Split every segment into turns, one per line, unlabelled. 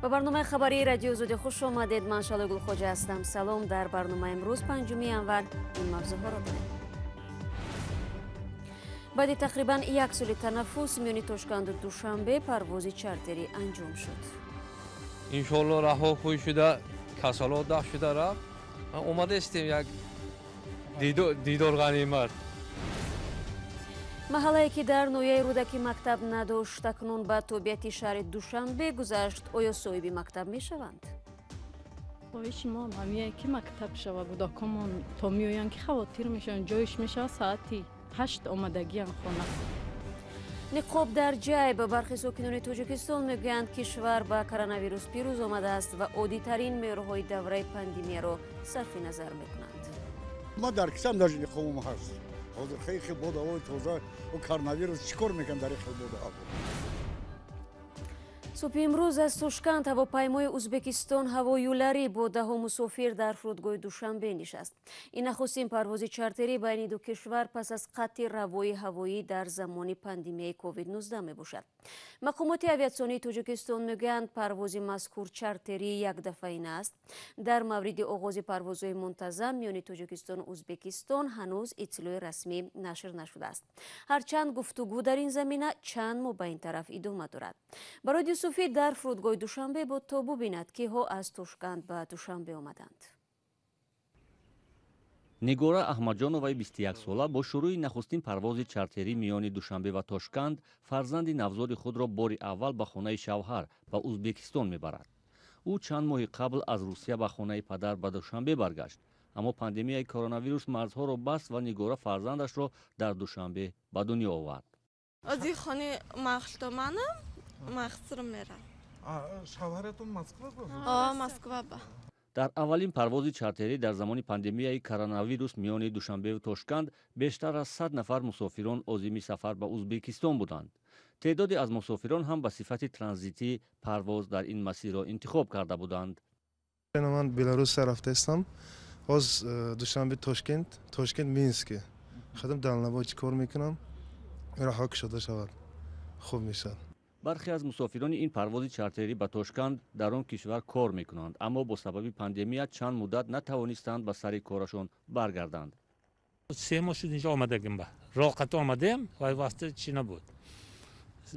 Ба барномаи хабарии радио Озодӣ хуш омадед. Ман Шалои Гулхоҷа ҳастам. Салом. Дар барномаи имрӯз 5 январ ин мавзӯъҳоро дорем. Баъди тақрибан як соли танаффус миёни Тошканду Душанбе парвози чартерӣ анҷом шуд.
Иншоалло раҳо хӯй шуда, касало даф шуда рафт. Омадаистем як дидор ғанимат.
Маҳаллае ки дар ноҳияи Рӯдакӣ мактаб надошт, акнун ба тобеияти шаҳри Душанбе гузашт. Оё соҳиби мактаб мешаванд?
Хоҳиши мо ҳамие ки мактаб шава. Кӯдакомон то меоянд ки хавотир мешаванд, ҷоиш мешавад соати 8 омадагиам хона.
Ниқоб дар ҷайб. Бархи сокинони Тоҷикистон мегӯянд, кишвар ба коронавирус пирӯз омадааст ва оддитарин меъёрҳои давраи пандемияро сарфи назар мекунанд.
Ман дар кисам даже ниқобам ҳаст. Ҳозир хеле хел боду ҳавои тоза ва коронавирус чӣ кор мекунад дар ин хел боду ҳаво?
Субҳи имрӯз аз Тошканд ҳавопаймои Ӯзбекистон ҳавоюларӣ бо даҳо мусофир дар фурудгоҳи Душанбе нишаст. Ин нахустин парвози чартерӣ байни ду кишвар пас аз қатъи равои ҳавоӣ дар замони пандемияи COVID-19 мебошад. Мақомоти авиатсионии Тоҷикистон мегӯянд, парвози мазкур чартерӣ якдафъаина аст. Дар мавриди оғози парвозҳои мунтазам миёни Тоҷикистону Ӯзбекистон ҳанӯз иттилои расмӣ нашр нашудааст. Ҳарчанд гуфтугӯ дар ин замина чанд моҳ ба ин тараф идома дорад. Барои Юсуфӣ дар фурудгоҳи Душанбе буд то бубинад, киҳо аз Тошканд ба Душанбе омаданд.
Нигора Аҳмадҷоноваи 21сола бо шурӯи нахустин парвози чартерӣ миёни Душанбе ва Тошканд фарзанди навзоди худро бори аввал ба хонаи шавҳар ба Ӯзбекистон мебарад. Ӯ чанд моҳи қабл аз Русия ба хонаи падар ба Душанбе баргашт, аммо пандемияи коронавирус марзҳоро баст ва Нигора фарзандашро дар Душанбе ба дунё овард.
Ози хони махлтоманам махсирм мерам.
Шавҳаратон Москва буд?
Москва ба.
Дар аввалин парвози чартерӣ дар замони пандемияи коронавирус миёни Душанбеву Тошканд бештар аз 100 нафар мусофирон озими сафар ба Ӯзбекистон буданд. Теъдоде аз мусофирон ҳам ба сифати транзитӣ парвоз дар ин масирро интихоб карда буданд.
Ман Беларуссия рафтаистам. Ҳоз Душанбе Тошкент, Тошкент Минск. Худам далнабой чӣ кор мекунам? Раҳо кушода шавад, хуб мешавад.
Бархе аз мусофирони ин парвози чартерӣ ба Тошканд дар он кишвар кор мекунанд, аммо бо сабаби пандемия чанд муддат натавонистанд ба сари корашон баргарданд.
3 моҳ шуд инҷо омадагим, ба роқат омадем ва вақти чӣ набуд,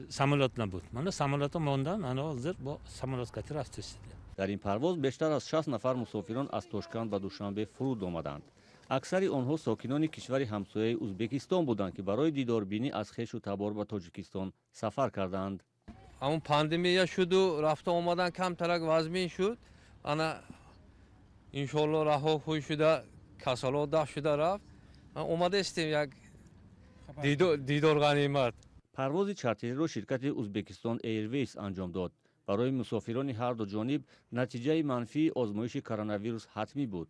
самолёт набуд. Мана самолёто мондан, ана ҳозир бо самолёт кати рафтастид.
Дар ин парвоз бештар аз 60 нафар мусофирон аз Тошканд ба Душанбе фуруд омаданд. Аксари онҳо сокинони кишвари ҳамсояи Ӯзбекистон буданд, ки барои дидорбинӣ аз хешу табор ба Тоҷикистон сафар карданд.
Ҳамун пандемия шуду рафта омадан камтарак вазмин шуд. Ана иншоалло раҳо хӯй шуда, касало даф шуда рафт. Омадаистем як дидор ғанимат.
Парвози чартериро ширкати Ӯзбекистон Airways анҷом дод. Барои мусофирони ҳар ду ҷониб натиҷаи манфии озмоиши коронавирус ҳатмӣ буд.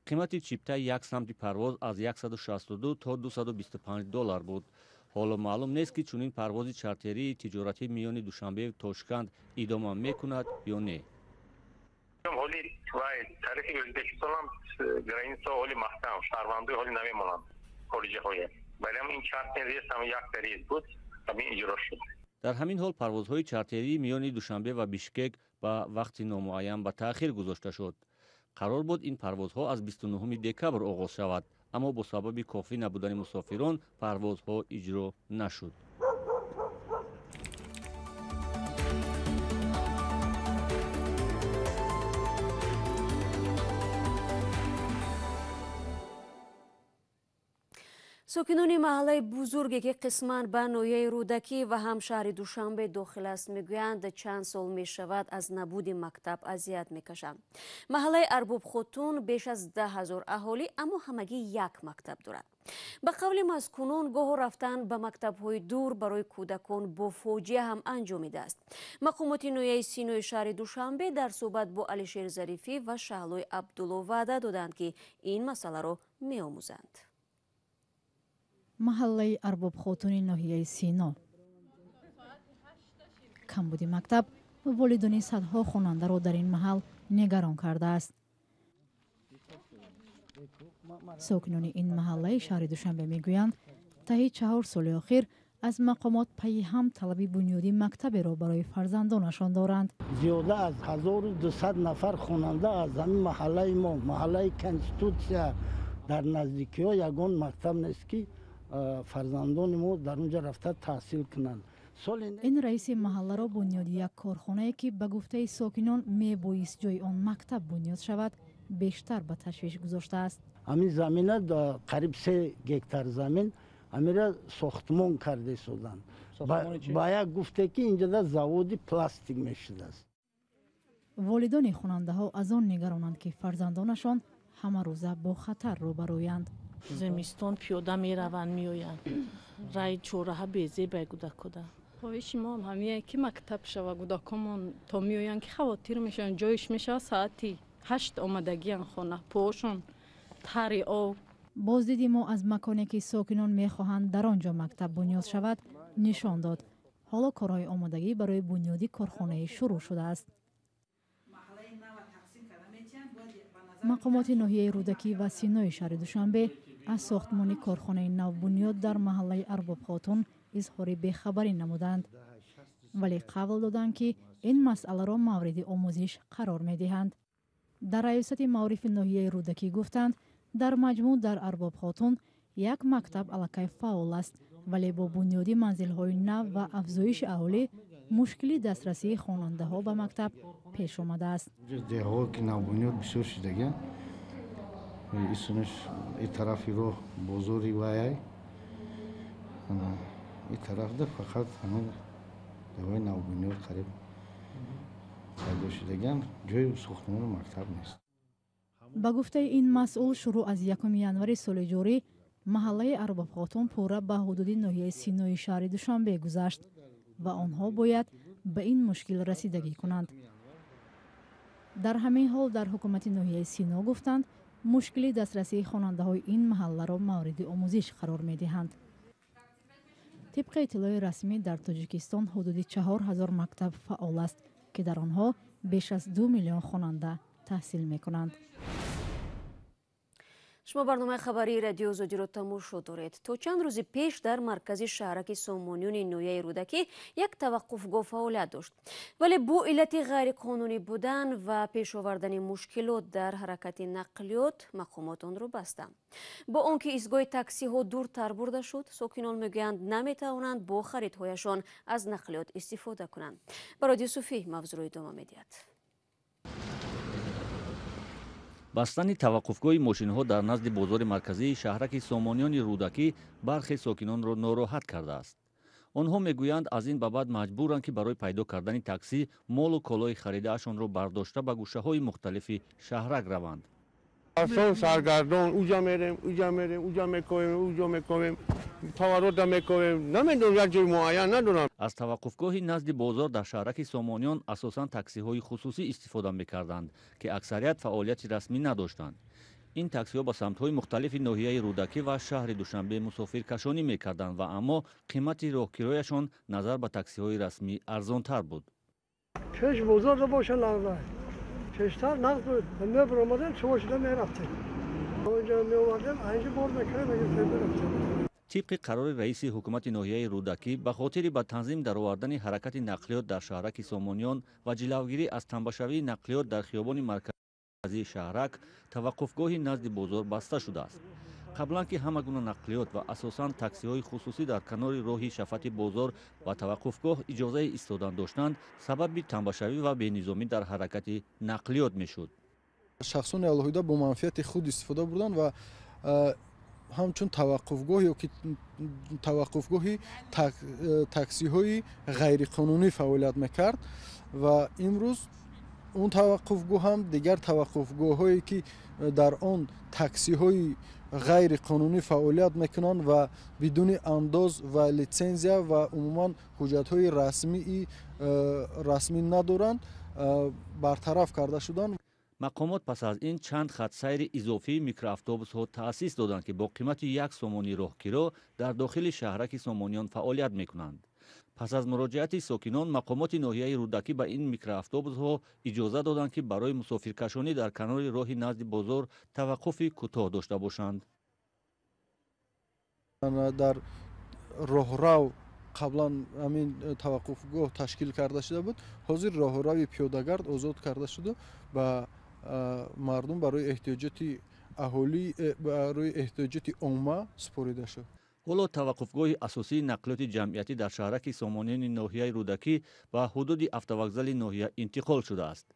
Қимати чиптаи як самти парвоз аз 162 то 225 доллар буд. Ҳоло маълум нест, ки чунин парвози чартерии тиҷоратӣ миёни Душанбеву Тошканд идома мекунад ё не.
Ҳоли вай тариқи Ӯзбекистонам граница ҳоли маҳкам, шаҳрвандои ҳоли намемонанд хориҷиҳое. Вале ҳам ин чартер рейс ҳам якта рейс буд, ҳамин иҷро шуд.
Дар ҳамин ҳол парвозҳои чартерии миёни Душанбе ва Бишкек ба вақти номуайян ба таъхир гузошта шуд. Қарор буд ин парвозҳо аз 29 декабр оғоз шавад, аммо бо сабаби кофӣ набудани мусофирон парвозҳо иҷро нашуд.
Сокинони маҳаллаи бузурге, ки қисман ба ноҳияи Рӯдакӣ ва ҳам шаҳри Душанбе дохил аст, мегӯянд, чанд сол мешавад аз набуди мактаб азият мекашанд. Маҳаллаи Арбобхотун беш аз 10 000 аҳолӣ, аммо ҳамагӣ як мактаб дорад. Ба қавли маскунон, гоҳо рафтан ба мактабҳои дур барои кӯдакон бо фоҷиа ҳам анҷомидааст. Мақомоти ноҳияи Синои шаҳри Душанбе дар суҳбат бо Алишер Зарифӣ ва Шаҳлои Абдулло ваъда доданд, ки ин масъаларо меомӯзанд.
Маҳаллаи Арбобхотуни ноҳияи Сино. Камбуди мактаб волидони садҳо хонандаро дар ин маҳал нигарон кардааст. Сокинони ин маҳаллаи шаҳри Душанбе мегӯянд, таҳи 4 соли охир Аз мақомот пайи ҳам талаби бунёди мактаберо барои фарзандонашон доранд.
Зиёда аз 1200 нафар хонанда аз ҳамин маҳаллаи мо, маҳаллаи Конститутсия, дар наздикиҳо ягон мактаб нест, ки фарзандони мо дар он ҷо рафта таҳсил кунанд.
Ин раиси маҳалларо бунёди як корхонае, ки ба гуфтаи сокинон мебоист ҷои он мактаб бунёд шавад, бештар ба ташвиш гузоштааст.
Ҳамин замина, қариб 3 гектар замин, ҳамира сохтмон карда истоданд. Ба як гуфте, ки инҷода заводи пластик мешудааст.
Волидони хонандаҳо аз он нигаронанд, ки фарзандонашон ҳамарӯза бо хатар рӯбарӯянд.
Зимистон пиёда мераванд, меоянд, раи чораҳа безебай кӯдакода.
Хоҳиши мо ҳам ҳамие, ки мактаб шава. Кӯдакомон то меоянд, ки хавотир мешаванд, ҷоиш мешавад саати 8 омадагиян хона, поошон тари об.
Боздиди мо аз маконе, ки сокинон мехоҳанд дар он ҷо мактаб бунёд шавад, нишон дод, ҳоло корҳои омодагӣ барои бунёди корхонаe шурӯъ шудааст. Мақомоти ноҳияи Рӯдакӣ ва Синои шаҳри Душанбе аз сохтмони корхонаи навбунёд дар маҳаллаи Арбобхотун изҳори бехабарӣ намуданд, вале қавл доданд, ки ин масъаларо мавриди омӯзиш қарор медиҳанд. Дар раёсати маорифи ноҳияи Рӯдакӣ гуфтанд, дар маҷмӯъ дар Арбобхотун як мактаб аллакай фаъол аст, вале бо бунёди манзилҳои нав ва афзоиши аҳолӣ мушкили дастрасии хонандаҳо ба мактаб пеш омадааст.
Деҳҳо, ки навбунёд бисёр шудагианд, исмаш и тарафи роҳ бозори ваяй, и тарафда фақат ҳамин деҳҳои навбунёд қариб пайдо шудагианд, ҷои сохтмони мактаб нест.
Ба гуфтаи ин масъул, шурӯъ аз 1 январи соли ҷорӣ маҳаллаи Арбобхотун пурра ба ҳудуди ноҳияи Синои шаҳри Душанбе гузашт ва онҳо бояд ба ин мушкил расидагӣ кунанд. Дар ҳамин ҳол дар ҳукумати ноҳияи Сино гуфтанд, мушкили дастрасии хонандаҳои ин маҳалларо мавриди омӯзиш қарор медиҳанд. Тибқи иттилои расмӣ, дар Тоҷикистон ҳудуди 4000 мактаб фаъол аст, ки дар онҳо беш аз 2 миллион хонанда таҳсил мекунанд.
Шумо барномаи хабарии Радиои Озодиро тамошо доред. То чанд рӯзи пеш дар маркази шаҳраки Сомониёни ноҳияи Рӯдакӣ як таваққуфгоҳ фаъолият дошт, вале бо иллати ғайриқонунӣ будан ва пеш овардани мушкилот дар ҳаракати нақлиёт мақомот онро бастанд. Бо он ки истгоҳи таксиҳо дуртар бурда шуд, сокинон мегӯянд, наметавонанд бо харидҳояшон аз нақлиёт истифода кунанд. Бароди Юсуфӣ мавзӯъро идома медиҳад.
Бастани таваққуфгоҳи мошинҳо дар назди бозори марказии шаҳраки Сомониёни Рӯдакӣ бархе сокинонро нороҳат кардааст. Онҳо мегӯянд, аз ин ба баъд маҷбуранд, ки барои пайдо кардани таксӣ молу колои харидаашонро бардошта ба гӯшаҳои мухталифи шаҳрак раванд.
Сон саргардон, уҷа мерем, уҷа мерем, уҷа мековем, уҷо мековем, таваррода мековем, намедонам, як ҷои муайян надорам.
Аз таваққуфгоҳи назди бозор дар шаҳраки Сомониён асосан таксиҳои хусусӣ истифода мекарданд, ки аксарият фаъолияти расмӣ надоштанд. Ин таксиҳо ба самтҳои мухталифи ноҳияи Рӯдакӣ ва шаҳри Душанбе мусофиркашонӣ мекарданд ва аммо қимати роҳкирояшон назар ба таксиҳои расмӣ арзонтар буд.
Пеш бозор боша, нағз, пештар нағз буд. Мебаромадем, шумо шуда мерафтем, онҷо меовардем, анҷо бор мекардем, мерафтем.
Тибқи қарори раиси ҳукумати ноҳияи Рӯдакӣ, ба хотири ба танзим даровардани ҳаракати нақлиёт дар шаҳраки Сомониён ва ҷилавгирӣ аз тамбашавии нақлиёт дар хиёбони марказии шаҳрак, таваққуфгоҳи назди бозор баста шудааст. Қаблан, ки ҳама гуна нақлиёт ва асосан таксиҳои хусусӣ дар канори роҳи шафати бозор ва таваққуфгоҳ иҷозаи истодан доштанд, сабаби тамбашавӣ ва бенизомӣ дар ҳаракати нақлиёт мешуд.
Шахсони алоҳида бо манфиати худ истифода бурданд ва ҳамчун таваққуфгоҳ ё ки таваққуфгоҳи таксиҳои ғайриқонунӣ фаъолият мекард. Ва имрӯз он таваққуфгоҳ ҳам, дигар таваққуфгоҳҳое, ки дар он таксиҳои ғайриқонунӣ фаъолият мекунанд ва бидуни андоз ва литсензия ва умуман ҳуҷҷатҳои расмӣ надоранд, бартараф карда шуданд.
Мақомот пас аз ин чанд хатсайри изофии микроавтобусҳо таъсис доданд, ки бо қимати 1 сомонӣ роҳкиро дар дохили шаҳраки Сомониён фаъолият мекунанд. Пас аз муроҷиати сокинон, мақомоти ноҳияи Рӯдакӣ ба ин микроавтобусҳо иҷоза доданд, ки барои мусофиркашонӣ дар канори роҳи назди бозор таваққуфи кӯтоҳ дошта бошанд.
Дар роҳрав Қаблан ҳамин таваққуфгоҳ ташкил карда шуда буд, ҳозир роҳрави пиёдагард озод карда шуду ба мардум барои эҳтиёҷоти аҳолӣ, барои эҳтиёҷоти омма супорида шуд.
Ҳоло таваққуфгоҳи асосии нақлиёти ҷамъиятӣ дар шаҳраки Сомониёни ноҳияи Рӯдакӣ ба ҳудуди автовокзали ноҳия интиқол шудааст.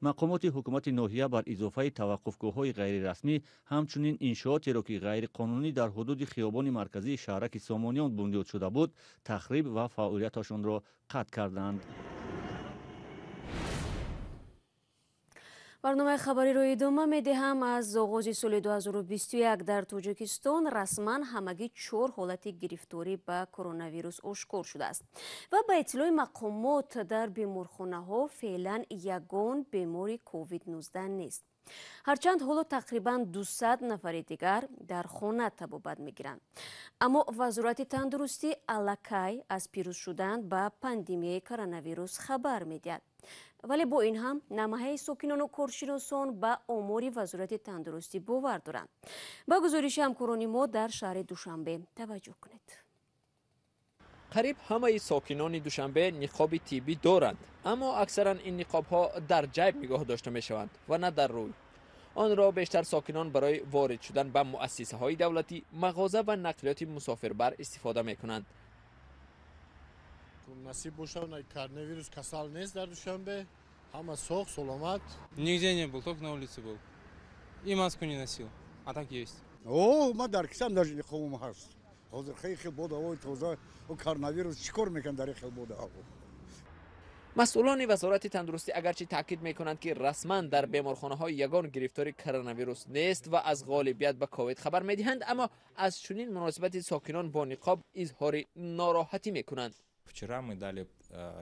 Мақомоти ҳукумати ноҳия бар изофаи таваққуфгоҳҳои ғайрирасмӣ ҳамчунин иншоотеро, ки ғайриқонунӣ дар ҳудуди хиёбони марказии шаҳраки Сомониён бунёд шуда буд, тахриб ва фаъолияташонро қатъ карданд.
Барномаи хабариро идома медиҳам. Аз оғози соли 2021 дар Тоҷикистон расман ҳамагӣ 4 ҳолати гирифторӣ ба коронавирус ошкор шудааст ва ба иттилои мақомот дар беморхонаҳо феълан ягон бемори COVID-19 нест. Ҳарчанд ҳоло тақрибан 200 нафари дигар дар хона табобат мегиранд. Аммо Вазорати тандурустӣ аллакай аз пирӯз шудан ба пандемияи коронавирус хабар медиҳад. Вале бо ин ҳам намаҳаи сокинону коршиносон ба омори Вазорати тандурустӣ бовар доранд. Ба гузориши ҳамкорони мо дар шаҳри Душанбе таваҷҷӯҳ кунед.
Қариб ҳамаи сокинони Душанбе ниқоби тиббӣ доранд, аммо аксаран ин ниқобҳо дар ҷайб нигоҳ дошта мешаванд ва на дар рӯй. Онро бештар сокинон барои ворид шудан ба муассисаҳои давлатӣ, мағоза ва нақлиёти мусофирбар истифода мекунанд.
Насиб бошад, коронавирус касал нест дар Душанбе, ҳама соғ, саломат.
Нигде не был, только на улице был. И маску не носил, а так есть.
О, ман дар кисам даже ниқобам ҳаст. Ҳозир хеле хел боду ҳавои тоза, коронавирус чӣ кор мекунад дар ин хел боду ҳаво?
Масъулони Вазорати тандурустӣ агарчи таъкид мекунанд, ки расман дар беморхонаҳои ягон гирифтори коронавирус нест ва аз ғолибият ба ковид хабар медиҳанд, аммо аз чунин муносибати сокинон бо ниқоб изҳори нороҳатӣ мекунанд.
Вчера мы дали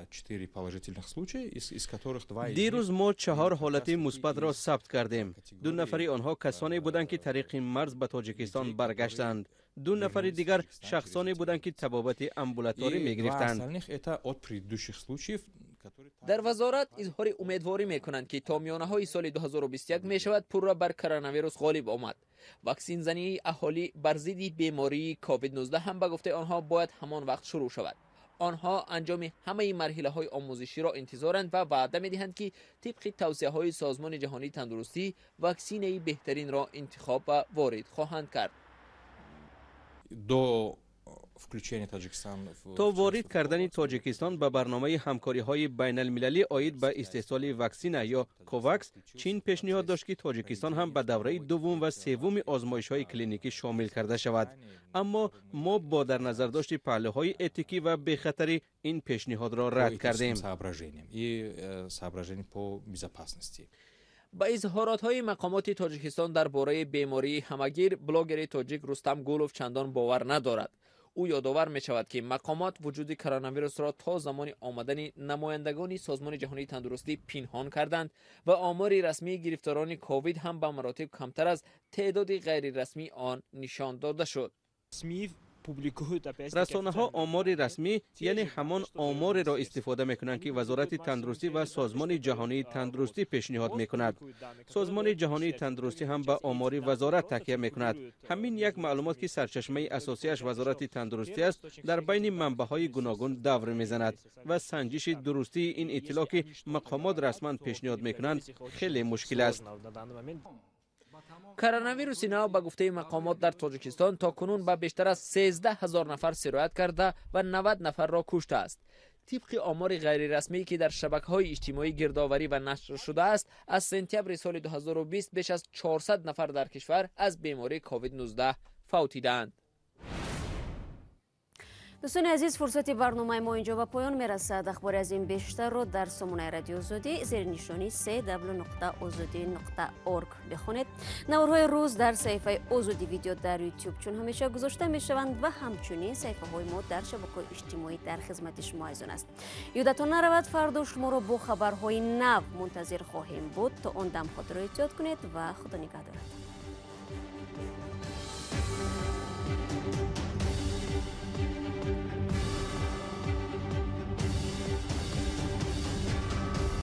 4 положительных случая, из которых 2...
Дирӯз мо 4 ҳолати мусбатро сабт кардем. 2 нафари онҳо касоне буданд, ки тариқи марз ба Тоҷикистон баргаштанд. 2 нафари дигар шахсоне буданд, ки табобати амбулаторӣ мегирифтанд.
Дар вазорат изҳори умедворӣ мекунанд, ки то миёнаҳои соли 2021 мешавад пурра бар коронавирус ғолиб омад. Ваксинзании аҳолӣ бар зидди бемории COVID-19 ҳам ба гуфтаи онҳо бояд ҳамон вақт шурӯъ шавад. Онҳо анҷоми ҳамаи марҳилаҳои омӯзиширо интизоранд ва ваъда медиҳанд, ки тибқи тавсияҳои Созмони ҷаҳонии тандурустӣ ваксинаи беҳтаринро интихоб ва ворид хоҳанд кард.
То ворид кардани Тоҷикистон ба барномаи ҳамкориҳои байналмилалӣ оид ба истеҳсоли ваксина ё КОВАКС, Чин пешниҳод дошт, ки Тоҷикистон ҳам ба давраи дуввум ва севуми озмоишҳои клиникӣ шомил карда шавад. Аммо мо бо дар назардошти паҳлӯҳои этикӣ ва бехатарӣ ин пешниҳодро рад кардем.
Ба изҳоротҳои мақомоти Тоҷикистон дар бораи бемории ҳамагир блогери тоҷик Рустам Гулов чандон бовар надорад. Ӯ ёдовар мешавад, ки мақомот вуҷуди коронавирусро то замони омадани намояндагони Созмони ҷаҳонии тандурустӣ пинҳон карданд ва омори расмии гирифторони ковид ҳам ба маротиб камтар аз теъдоди ғайрирасмии он нишон дода шуд.
Расонаҳо омори расмӣ, яъне ҳамон омореро истифода мекунанд, ки Вазорати тандурустӣ ва Созмони ҷаҳонии тандурустӣ пешниҳод мекунад. Созмони ҷаҳонии тандурустӣ ҳам ба омори вазорат такя мекунад. Ҳамин як маълумот, ки сарчашмаи асосиаш Вазорати тандурустӣ аст, дар байни манбаъҳои гуногун давр мезанад ва санҷиши дурустии ин иттилоъ, ки мақомот расман пешниҳод мекунанд, хеле мушкил аст.
Коронавируси нав ба гуфтаи мақомот дар Тоҷикистон то кунун ба бештар аз 13 ҳазор нафар сироят карда ва 90 нафарро куштааст. Тибқи омори ғайрирасмӣ, ки дар шабакаҳои иҷтимоӣ гирдоварӣ ва нашр шудааст, аз сентябри соли 2020 беш аз 400 нафар дар кишвар аз бемории COVID-19 фавтидаанд.
Дӯстони азиз, фурсати барномаи мо инҷо ба поён мерасад. Ахбори аз ин бештарро дар сомонаи Радио Озодӣ зери нишони cw.ozodi.org бихонед. Наворҳои рӯз дар саҳифаи Озодӣ видео дар YouTube чун ҳамеша гузошта мешаванд ва ҳамчунин саҳифаҳои мо дар шабакаҳои иҷтимоӣ дар хизмати шумо азизон аст. Ёдатон наравад, фардо шуморо бо хабарҳои нав мунтазир хоҳем буд. То он дам худро эҳтиёт кунед ва Худо нигаҳдорад.